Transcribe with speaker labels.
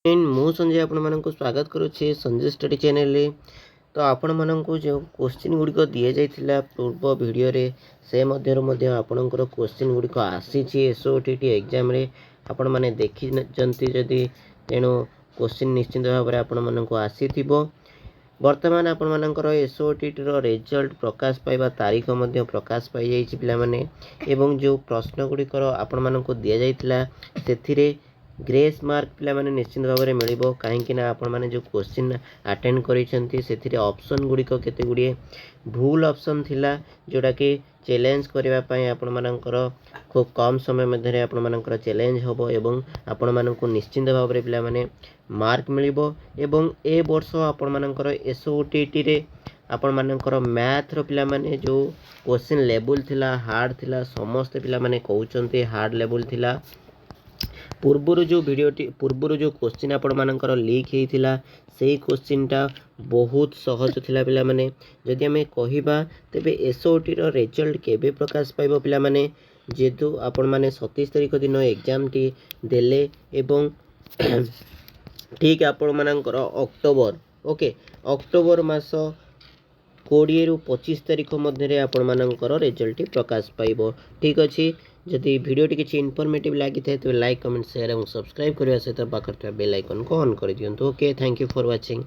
Speaker 1: ମୁଁ ସଞ୍ଜୟ ଆପଣମାନଙ୍କୁ ସ୍ୱାଗତ କରୁଛି ସଞ୍ଜୟ ଷ୍ଟଡି ଚ୍ୟାନେଲରେ। ତ ଆପଣମାନଙ୍କୁ ଯେଉଁ କୋଶ୍ଚିନ୍ ଗୁଡ଼ିକ ଦିଆଯାଇଥିଲା ପୂର୍ବ ଭିଡ଼ିଓରେ, ସେ ମଧ୍ୟରୁ ମଧ୍ୟ ଆପଣଙ୍କର କୋଶ୍ଚିନ୍ ଗୁଡ଼ିକ ଆସିଛି ଏସ୍ ଓ ଟି ଟି ଏକ୍ଜାମ୍ରେ। ଆପଣମାନେ ଦେଖିଛନ୍ତି ଯଦି, ତେଣୁ କୋଶ୍ଚିନ୍ ନିଶ୍ଚିନ୍ତ ଭାବରେ ଆପଣମାନଙ୍କୁ ଆସିଥିବ। ବର୍ତ୍ତମାନ ଆପଣମାନଙ୍କର ଏସ୍ ଓ ଟି ଟିର ରେଜଲ୍ଟ ପ୍ରକାଶ ପାଇବା ତାରିଖ ମଧ୍ୟ ପ୍ରକାଶ ପାଇଯାଇଛି ପିଲାମାନେ। ଏବଂ ଯେଉଁ ପ୍ରଶ୍ନ ଗୁଡ଼ିକର ଆପଣମାନଙ୍କୁ ଦିଆଯାଇଥିଲା, ସେଥିରେ ଗ୍ରେସ୍ ମାର୍କ ପିଲାମାନେ ନିଶ୍ଚିନ୍ତ ଭାବରେ ମିଳିବ, କାହିଁକି ନା ଆପଣମାନେ ଯେଉଁ କୋଶ୍ଚିନ୍ ଆଟେଣ୍ଡ କରିଛନ୍ତି, ସେଥିରେ ଅପସନ୍ ଗୁଡ଼ିକ କେତେ ଗୁଡ଼ିଏ ଭୁଲ ଅପସନ୍ ଥିଲା, ଯେଉଁଟାକି ଚ୍ୟାଲେଞ୍ଜ କରିବା ପାଇଁ ଆପଣମାନଙ୍କର ଖୁବ୍ କମ୍ ସମୟ ମଧ୍ୟରେ ଆପଣମାନଙ୍କର ଚ୍ୟାଲେଞ୍ଜ ହେବ ଏବଂ ଆପଣମାନଙ୍କୁ ନିଶ୍ଚିନ୍ତ ଭାବରେ ପିଲାମାନେ ମାର୍କ ମିଳିବ। ଏବଂ ଏ ବର୍ଷ ଆପଣମାନଙ୍କର ଏସ୍ ଓ ଟି ଟିରେ ଆପଣମାନଙ୍କର ମ୍ୟାଥର ପିଲାମାନେ ଯେଉଁ କୋଶ୍ଚିନ୍ ଲେବୁଲ୍ ଥିଲା, ହାର୍ଡ଼ ଥିଲା। ସମସ୍ତେ ପିଲାମାନେ କହୁଛନ୍ତି ହାର୍ଡ଼ ଲେବୁଲ୍ ଥିଲା। ପୂର୍ବରୁ ଯେଉଁ ଭିଡ଼ିଓଟି, ପୂର୍ବରୁ ଯେଉଁ କୋଶ୍ଚିନ୍ ଆପଣମାନଙ୍କର ଲିକ୍ ହେଇଥିଲା, ସେଇ କୋଶ୍ଚିନ୍ଟା ବହୁତ ସହଜ ଥିଲା ପିଲାମାନେ। ଯଦି ଆମେ କହିବା, ତେବେ ଏସ୍ ଓ ଟିର ରେଜଲ୍ଟ କେବେ ପ୍ରକାଶ ପାଇବ ପିଲାମାନେ? ଯେହେତୁ ଆପଣମାନେ 27 ତାରିଖ ଦିନ ଏକ୍ଜାମଟି ଦେଲେ ଏବଂ ଠିକ୍ ଆପଣମାନଙ୍କର ଅକ୍ଟୋବର, ଓକେ, ଅକ୍ଟୋବର ମାସ 20ରୁ 25 ତାରିଖ ମଧ୍ୟରେ ଆପଣମାନଙ୍କର ରେଜଲ୍ଟଟି ପ୍ରକାଶ ପାଇବ। ଠିକ୍ ଅଛି, ଯଦି ଭିଡ଼ିଓଟି କିଛି ଇନଫର୍ମେଟିଭ୍ ଲାଗିଥାଏ, ତେବେ ଲାଇକ୍, କମେଣ୍ଟ, ସେୟାର ଏବଂ ସବସ୍କ୍ରାଇବ୍ କରିବା ସହିତ ପାଖରେ ଥିବା ବେଲ୍ ଆଇକନ୍କୁ ଅନ୍ କରିଦିଅନ୍ତୁ। Okay, thank you for watching.